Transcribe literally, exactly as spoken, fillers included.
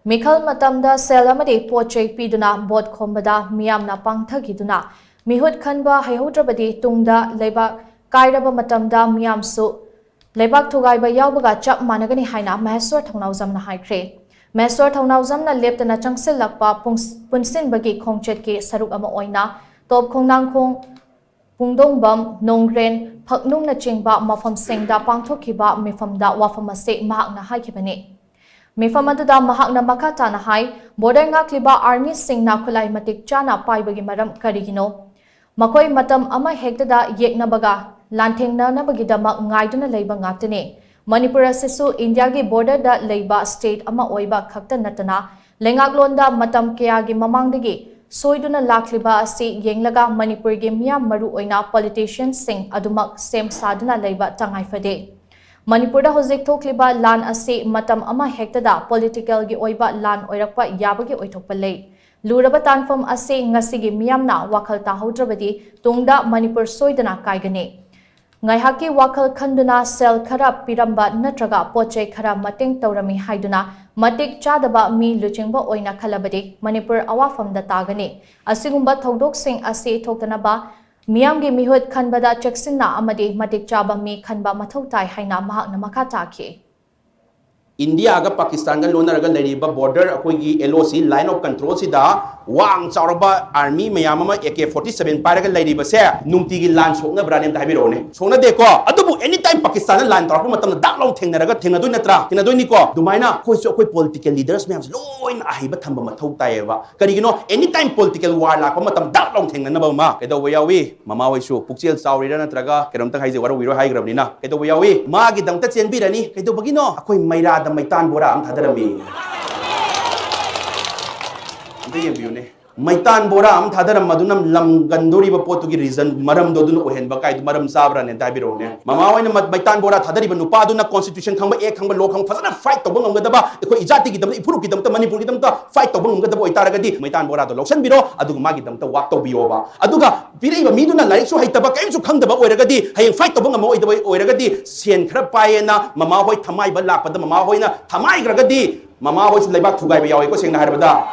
ꯃꯤꯈꯜ ꯃꯇꯝꯗ ꯁꯦꯜ ꯑꯃꯗꯤ ꯄꯣꯠ ꯆꯩ ꯄꯤꯗꯨꯅ ꯚꯣꯠ ꯈꯣꯝꯕꯗ ꯃꯤꯌꯥꯝꯅ ꯄꯥꯡꯊꯈꯤꯗꯨꯅ ꯃꯤꯍꯨꯠ ꯈꯟꯕ ꯍꯩꯍꯧꯗ꯭ꯔꯕꯗꯤ ꯇꯨꯡꯗ ꯂꯩꯕꯥꯛ ꯀꯥꯏꯔꯕ ꯃꯇꯝꯗ ꯃꯤꯌꯥꯝꯁꯨ ꯂꯩꯕꯥꯛ ꯊꯨꯒꯥꯏꯕ ꯌꯥꯎꯕꯒ ꯆꯞ ꯃꯥꯟꯅꯒꯅꯤ ꯍꯥꯏꯅ ꯃꯍꯦꯁ꯭ꯋꯔ ꯊꯧꯅꯥꯎꯖꯝꯅ ꯍꯥꯏꯈ꯭ꯔꯦ꯫ ꯃꯍꯦꯁ꯭ꯋꯔ ꯊꯧꯅꯥꯎꯖꯝꯅ ꯂꯦꯞꯇꯅ ꯆꯪꯁꯤꯜꯂꯛꯄ ꯄꯨꯡꯁ-, ꯄꯨꯟꯁꯤꯟꯕꯒꯤ ꯈꯣꯡꯆꯠꯀꯤ ꯁꯔꯨꯛ ꯑꯃ ꯑꯣꯏꯅ ꯇꯣꯞ ꯈꯣꯡꯅꯥꯡꯈꯣꯡ, ꯄꯨꯡꯗꯣꯡꯕꯝ, ꯅꯣꯡꯒ꯭ꯔꯦꯟ, ꯐꯛꯅꯨꯡꯅꯆꯤꯡꯕ ꯃꯐꯝꯁꯤꯡꯗ ꯄꯥꯡꯊꯣꯛꯈꯤꯕ ꯃꯤꯐꯝꯗ ꯋꯥꯐꯝ ꯑꯁꯤ ꯃꯍꯥꯛꯅ ꯍꯥꯏꯈꯤꯕꯅꯤ꯫ ꯃꯤꯐꯝ ꯑꯗꯨꯗ ꯃꯍꯥꯛꯅ ꯃꯈꯥ ꯇꯥꯅ ꯍꯥꯏ, ꯕꯣꯔꯗꯔ ꯉꯥꯛꯂꯤꯕ ꯑꯥꯔꯃꯤꯁꯤꯡꯅ ꯈꯨꯠꯂꯥꯏ ꯃꯇꯤꯛ ꯆꯥꯅ ꯄꯥꯏꯕꯒꯤ ꯃꯔꯝ ꯀꯔꯤꯒꯤꯅꯣ? ꯃꯈꯣꯏ ꯃꯇꯝ ꯑꯃ ꯍꯦꯛꯇꯗ ꯌꯦꯛꯅꯕꯒ ꯂꯥꯟꯊꯦꯡꯅꯅꯕꯒꯤꯗꯃꯛ ꯉꯥꯏꯗꯨꯅ ꯂꯩꯕ ꯉꯥꯛꯇꯅꯤ꯫ ꯃꯅꯤꯄꯨꯔ ꯑꯁꯤꯁꯨ ꯏꯟꯗꯤꯌꯥꯒꯤ ꯕꯣꯔꯗꯔꯗ ꯂꯩꯕ ꯁ꯭ꯇꯦꯠ ꯑꯃ ꯑꯣꯏꯕ ꯈꯛꯇ ꯅꯠꯇꯅ, ꯂꯩꯉꯥꯛꯂꯣꯟꯗ ꯃꯇꯝ ꯀꯌꯥꯒꯤ ꯃꯃꯥꯡꯗꯒꯤ ꯁꯣꯏꯗꯨꯅ ꯂꯥꯛꯂꯤꯕ ꯑꯁꯤ ꯌꯦꯡꯂꯒ ꯃꯅꯤꯄꯨꯔꯒꯤ ꯃꯤꯌꯥꯝ, ꯃꯔꯨ ꯑꯣꯏꯅ ꯄꯣꯂꯤꯇꯤꯁꯤꯌꯟꯁꯤꯡ ꯑꯗꯨꯃꯛ ꯁꯦꯝ ꯁꯥꯗꯨꯅ ꯂꯩꯕ ꯇꯉꯥꯏ ꯐꯗꯦ꯫ ꯃꯅꯤꯄꯨꯔꯗ ꯍꯧꯖꯤꯛ ꯊꯣꯛꯂꯤꯕ ꯂꯥꯟ ꯑꯁꯤ ꯃꯇꯝ ꯑꯃ ꯍꯦꯛꯇꯗ ꯄꯣꯂꯤꯇꯤꯀꯦꯜꯒꯤ ꯑꯣꯏꯕ ꯂꯥꯟ ꯑꯣꯏꯔꯛꯄ ꯌꯥꯕꯒꯤ ꯑꯣꯏꯊꯣꯛꯄ ꯂꯩ꯫ ꯂꯨꯔꯕ ꯇꯥꯟꯐꯝ ꯑꯁꯤ ꯉꯁꯤꯒꯤ ꯃꯤꯌꯥꯝꯅ ꯋꯥꯈꯜ ꯇꯥꯍꯧꯗ꯭ꯔꯕꯗꯤ ꯇꯨꯡꯗ ꯃꯅꯤꯄꯨꯔ ꯁꯣꯏꯗꯅ ꯀꯥꯏꯒꯅꯤ꯫ ꯉꯥꯏꯍꯥꯛꯀꯤ ꯋꯥꯈꯜ ꯈꯟꯗꯨꯅ ꯁꯦꯜ ꯈꯔ ꯄꯤꯔꯝꯕ ꯅꯠꯇ꯭ꯔꯒ ꯄꯣꯠ ꯆꯩ ꯈꯔ ꯃꯇꯦꯡ ꯇꯧꯔꯝꯃꯤ ꯍꯥꯏꯗꯨꯅ ꯃꯇꯤꯛ ꯆꯥꯗꯕ ꯃꯤ ꯂꯨꯆꯤꯡꯕ ꯑꯣꯏꯅ ꯈꯜꯂꯕꯗꯤ ꯃꯅꯤꯄꯨꯔ ꯑꯋꯥꯐꯝꯗ ꯇꯥꯒꯅꯤ꯫ ꯑꯁꯤꯒꯨꯝꯕ ꯊꯧꯗꯣꯛꯁꯤꯡ ꯑꯁꯤ ꯊꯣꯛꯇꯅꯕ ꯃꯤꯌꯥꯝꯒꯤ ꯃꯤꯍꯨꯠ ꯈꯟꯕꯗ ꯆꯦꯛꯁꯤꯟꯅ ꯑꯃꯗꯤ ꯃꯇꯤꯛ ꯆꯥꯕ ꯃꯤ ꯈꯟꯕ ꯃꯊꯧ ꯇꯥꯏ ꯍꯥꯏꯅ ꯃꯍꯥꯛꯅ ꯃꯈꯥ ꯇꯥꯈꯤ꯫ ꯏꯟꯗꯤꯌꯥꯒ ꯄꯥꯀꯤꯁꯇꯥꯟꯒ ꯂꯣꯟꯅꯔꯒ ꯂꯩꯔꯤꯕ ꯕꯣꯔꯗꯔ, ꯑꯩꯈꯣꯏꯒꯤ ꯑꯦꯜ ꯑꯣ ꯁꯤ, line of control ꯁꯤꯗ ꯋꯥꯡ ꯆꯥꯎꯔꯕ ꯑꯥꯔꯃꯤ ꯃꯌꯥꯝ ꯑꯃ ꯑꯦ ꯀꯦ ꯐꯣꯔꯇꯤ ꯁꯚꯦꯟ ꯄꯥꯏꯔꯒ ꯂꯩꯔꯤꯕꯁꯦ ꯅꯨꯡꯇꯤꯒꯤ ꯂꯥꯟ ꯁꯣꯛꯅꯕ꯭ꯔꯥꯅꯦ? ꯑꯝꯇ ꯍꯥꯏꯕꯤꯔꯛꯎꯅꯦ꯫ ꯁꯣꯛꯅꯗꯦꯀꯣ? ꯑꯗꯨꯕꯨ any time ꯄꯥꯀꯤꯁꯇꯥꯟꯅ ꯂꯥꯟ ꯇꯧꯔꯛꯄ ꯃꯇꯝꯗ ꯗꯥꯛ ꯂꯥꯎ ꯊꯦꯡꯅꯔꯒ, ꯊꯦꯡꯅꯗꯣꯏ ꯅꯠꯇ꯭ꯔꯥ? ꯊꯦꯡꯅꯗꯣꯏꯅꯤꯀꯣ? ꯑꯗꯨꯃꯥꯏꯅ ꯑꯩꯈꯣꯏꯁꯨ ꯑꯩꯈꯣꯏ ꯄꯣꯂꯤꯇꯤꯀꯦꯜ ꯂꯤꯗꯔꯁ ꯃꯌꯥꯝꯁꯦ ꯂꯣꯏꯅ ꯑꯍꯩꯕ ꯊꯝꯕ ꯃꯊꯧ ꯇꯥꯏꯌꯦꯕ꯫ ꯀꯔꯤꯒꯤꯅꯣ? Any time political war ꯂꯥꯛꯄ ꯃꯇꯝ ꯗꯥꯛ ꯂꯥꯎ ꯊꯦꯡꯅꯅꯕ ꯑꯃ ꯀꯩꯗꯧꯕ ꯌꯥꯎꯏ? ꯃꯃꯥ ꯍꯣꯏꯁꯨ ꯄꯨꯛꯆꯦꯜ ꯆꯥꯎꯔꯤꯔꯥ ꯅꯠꯇ꯭ꯔꯒ ꯀꯩꯅꯣꯝꯇ ꯍꯥꯏꯖꯦ, ꯋꯥꯔꯧꯕꯤꯔꯣꯏ ꯍꯥꯏꯈ꯭ꯔꯕꯅꯤꯅ, ꯀꯩꯗꯧꯕ ꯌꯥꯎꯏ? ꯃꯥꯒꯤꯗꯃꯛꯇ ꯆꯦꯟꯕꯤꯔꯅꯤ꯫ ꯀꯩꯗꯧꯕꯒꯤꯅꯣ? ꯑꯩꯈꯣꯏ ꯃꯩꯔꯥꯗ ꯃꯩꯇꯥꯟ ꯕꯣꯔꯥ ꯑꯃ ꯊꯥꯗꯔꯝꯃꯤ꯫ ꯑꯝꯇ ꯌꯦꯡꯕꯤꯌꯨꯅꯦ꯫ ꯃꯩꯇꯥꯟ ꯕꯣꯔꯥ ꯑꯃ ꯊꯥꯗꯔꯝꯕꯗꯨꯅ ꯂꯝꯒꯟꯗꯣꯔꯤꯕ ꯄꯣꯠꯇꯨꯒꯤ reason, ꯃꯔꯝꯗꯣ ꯑꯗꯨꯅ ꯑꯣꯏꯍꯟꯕ ꯀꯥꯏꯗꯨ ꯃꯔꯝ ꯆꯥꯕ꯭ꯔꯥꯅꯦ? ꯑꯝꯇ ꯍꯥꯏꯕꯤꯔꯛꯎꯅꯦ꯫ ꯃꯃꯥ ꯍꯣꯏꯅ ꯃ-, ꯃꯩꯇꯥꯟ ꯕꯣꯔꯥ ꯊꯥꯗꯔꯤꯕ ꯅꯨꯄꯥꯗꯨꯅ constitution ꯈꯪꯕ, act ꯈꯪꯕ, law ꯈꯪꯕ, ꯐꯖꯅ fight ꯇꯧꯕ ꯉꯝꯒꯗꯕ, ꯑꯩꯈꯣꯏ ꯏꯖꯥꯇꯤꯒꯤꯗꯃꯛꯇ, ꯏꯐꯨꯔꯨꯞꯀꯤꯗꯃꯛꯇ, ꯃꯅꯤꯄꯨꯔꯒꯤꯗꯃꯛꯇ fight ꯇꯧꯕ ꯉꯝꯒꯗꯕ ꯑꯣꯏꯇꯥꯔꯒꯗꯤ ꯃꯩꯇꯥꯟ ꯕꯣꯔꯥꯗꯣ ꯂꯧꯁꯟꯕꯤꯔꯣ, ꯑꯗꯨꯒ ꯃꯥꯒꯤꯗꯃꯛꯇ work ꯇꯧꯕꯤꯌꯣꯕ꯫ ꯑꯗꯨꯒ ꯄꯤꯔꯛꯏꯕ ꯃꯤꯗꯨꯅ ꯂꯥꯏꯔꯤꯛꯁꯨ ꯍꯩꯇꯕ, ꯀꯔꯤꯝꯁꯨ ꯈꯪꯗꯕ ꯑꯣꯏꯔꯒꯗꯤ, ꯍꯌꯦꯡ fight ꯇꯧꯕ ꯉꯝꯃꯛꯑꯣꯏꯗꯕ ꯑꯣꯏꯔꯒꯗꯤ, ꯁꯦꯟ ꯈꯔ ꯄꯥꯏꯌꯦꯅ ꯃꯃꯥ ꯍꯣꯏ ꯊꯃꯥꯏꯕ ꯂꯥꯛꯄꯗ ꯃꯃꯥ ꯍꯣꯏꯅ ꯊꯃꯥꯏꯈ꯭ꯔꯒꯗꯤ, ꯃꯃꯥ ꯍꯣꯏꯁꯨ ꯂꯩꯕꯥꯛ ꯊꯨꯒꯥꯏꯕ ꯌꯥꯎꯏꯀꯣ, ꯁꯦꯡꯅ ꯍꯥꯏꯔꯕꯗ꯫